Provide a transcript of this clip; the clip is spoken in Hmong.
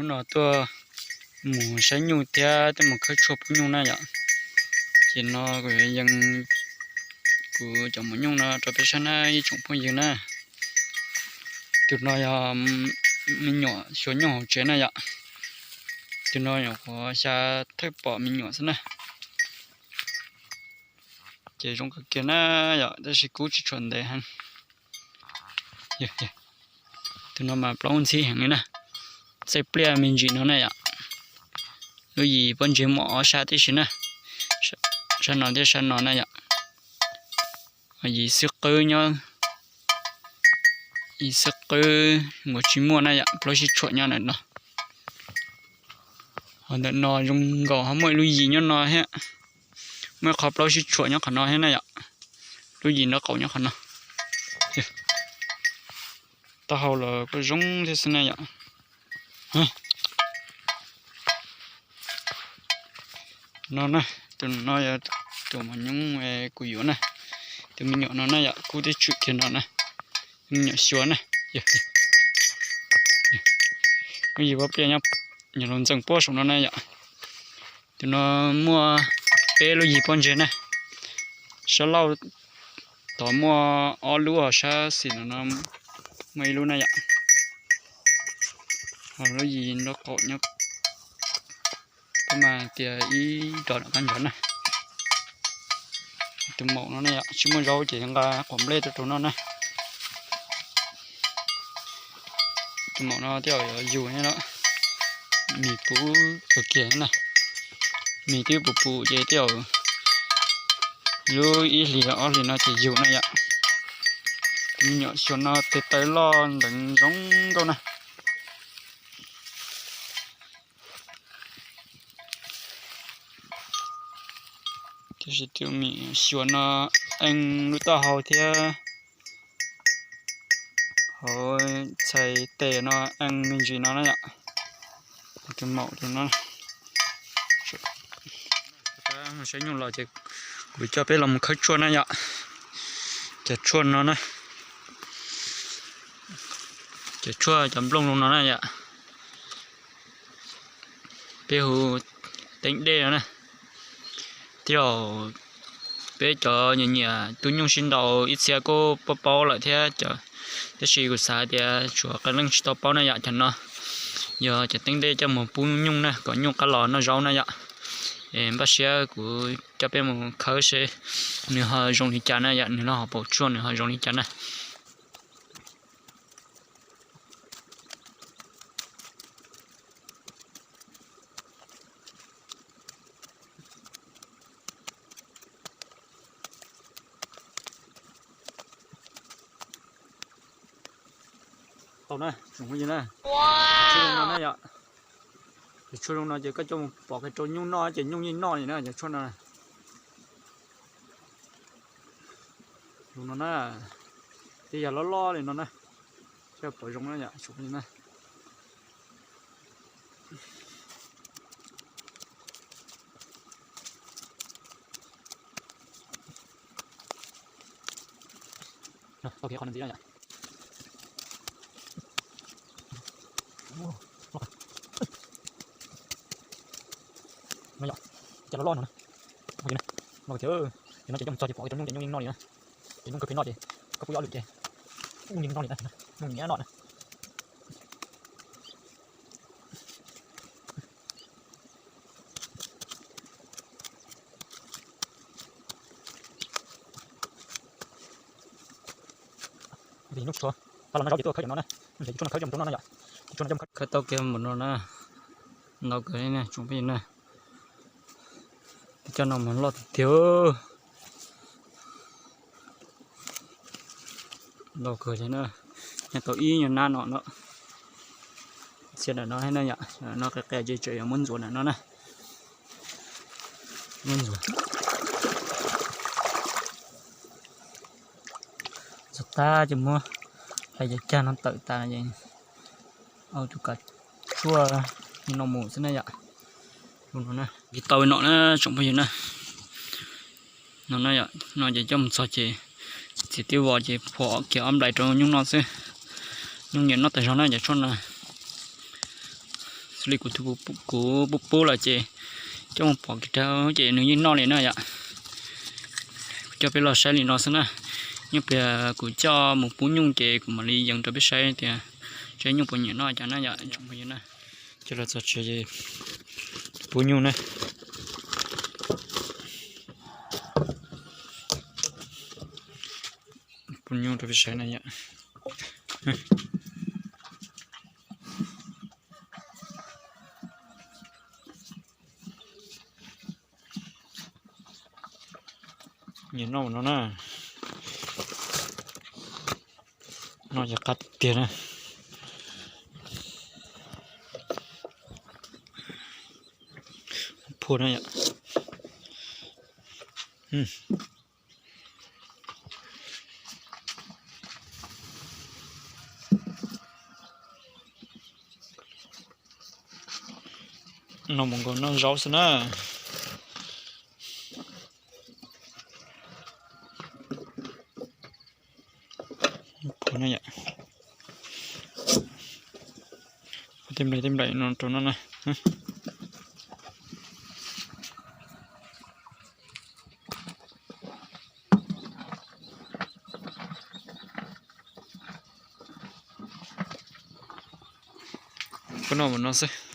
No tuaj mus saib nyuj thiab tuaj mus khawb tshuaj pub nyuj na yom. Ces no kuv yuav yees kuv cov maum nyuj no rau peb saib na ib tsoom phooj ywg na. Tus no yog me nyuam xyuas nyuj hauv tsev na yom. Tus no nyuam qhuav xya thawj pom me nyuam xwb na. Ces zoo kawg kiag na yom, tab sis kub tsis tshua ntev heev. Tus no mas plaub ntxhib heev li na. Txaij pliaj me ntsis no na yom. Lub yim pob ntseg muaj ob sab tib si na, sab no thiab sab no na yom. Yim xwb qwb nyob, yim xwb qwb nkaus tsis muaj na yom, plaub sib tshuam nyob ntawm no. Ho ntawm no zoo nkaus ho muaj ib lub yim nyob no thiab. Muaj ib qho plaub sib tshuam nyob qhov no thiab na yom. Lub yim nraub qaum nyob qhov no. Taub hau los kuj zoo thiab xwb na yom. No na, tus no yog tus maum nyuj kuv yuav na. Tus me nyuam no na yom, kub twb tshwm kiag no na. Tus me nyuam xyuas na. Lub yim pob pliaj nyob, nyob los ntxeem puab saum no na yom. Tus no muaj peb lub yim pob ntseg na. Sab laug tod muaj ob lub, ho sab xis no no muaj ib lub na yom. Ho lub yim nraub qaum nyob, kuv mas tias ib dos nram qab ntswg na. Tus maum no na yom, tsis muaj zaub ces nqa quav nplej tuaj rau noj na. Tus maum no tej zaum yuav yug thiab los, mis puv kawg kiag na. Mis twb puv puv ces tej zaum lub ib hlis ob hlis no ces yug na yom. Tus me nyuam xyuas no tes taw loj nteev zoo nkauj na. Tab sis tus me nyuam xyuas no ees lub taub hau thiab hauv txhais tes no ees me ntsis no na yom. Tus maum tus no. Saib nyuj los ces kuv coj peb los mus khawb tshuaj na yom. Cov tshuaj no na, cov tshuaj cov nplooj zoo no na yom. Peb hu teeb dej no na. Tej zaum peb cov nyiam nyiam tu nyuj sib ntaus ib txhia kuj paub paub lawm thiab, tab sis kuv xav tias tshuav qee leej tsis tau paub na yom. Cov no yog cov teeb dej coj mus pub nyuj na kom nyuj qab los noj zaub na yom. Es npaj siab kuv coj peb mus khawb seb nws ho zoo li cas na yom, nws loj hauv paus tshuaj nws ho zoo li cas na. Tau na, zoo na. Tshuaj zoo no na yom. Cov tshuaj zoo no ces koj coj mus pov kiag rau nyuj noj ces nyuj yeej noj li na cov tshuaj no. Zoo no na, tej yam loj loj li no na. Coj pov zoo na yom, zoo li na. Tau kiag qhov no ntxiv na yom. No yom, cov loj loj no na. No thiab, ces no ces coj mus txog ces pom rau nyuj ces nyuj yeej noj li na. Ces nyuj kawg pheej noj ces koj pub ib ob lwm ces nyuj yeej noj li na, nyuj nyiam noj na. Tus nyuj tshuav, tau los noj zaub ces tuaj khawb cov no na. Tus tshuaj no coj mus rau noj na yom. Tus tshuaj no coj mus khawb tau kiag npaum no na. Ntau kawg li na tsoom phooj ywg na. Cov no mas loj tiag tiag. Loj kawg li na. Nyob tau ib nyuag nab no no. Txhia ntawm no thiab na yom, no qis qis ces tseem yuav muab ntxuav ntawm no na. Muab ntxuav. Ntxuav tag ces muab hlais cov cag no tawm tas ces ua tus kav tshuaj no mus xwb na yom. Ua no na, tsis tau nom na tsoom phooj ywg na. No na yom, no ces coj mus txog ces txiav tib vos ces phua kiag ob nplais rau nyuj noj xwb. Nyuj nyiam noj tas zog na cov tshuaj no. li kuv, kuv pub pub lawm ces coj mus pov kiag rau ces nws yeej noj li na yom. Kuv coj peb los saib li no xwb na. Nyob pliag kuv coj mus pub nyuj ces kuv mam li yees rau peb saib tias tseb nyuj puas nyiam noj cas na yom tsoom phooj ywg na. Coj los txog tsev pub nyuj na. Pub nyuj rau peb saib na yom. Nyiam noj no na. Noj yog qab tiag na. Phua na yom. Noj mus nkaus noj zaub xwb na. Phua na yom. Tej nplej tej nplej no rau no na. Koj noj mus no xwb.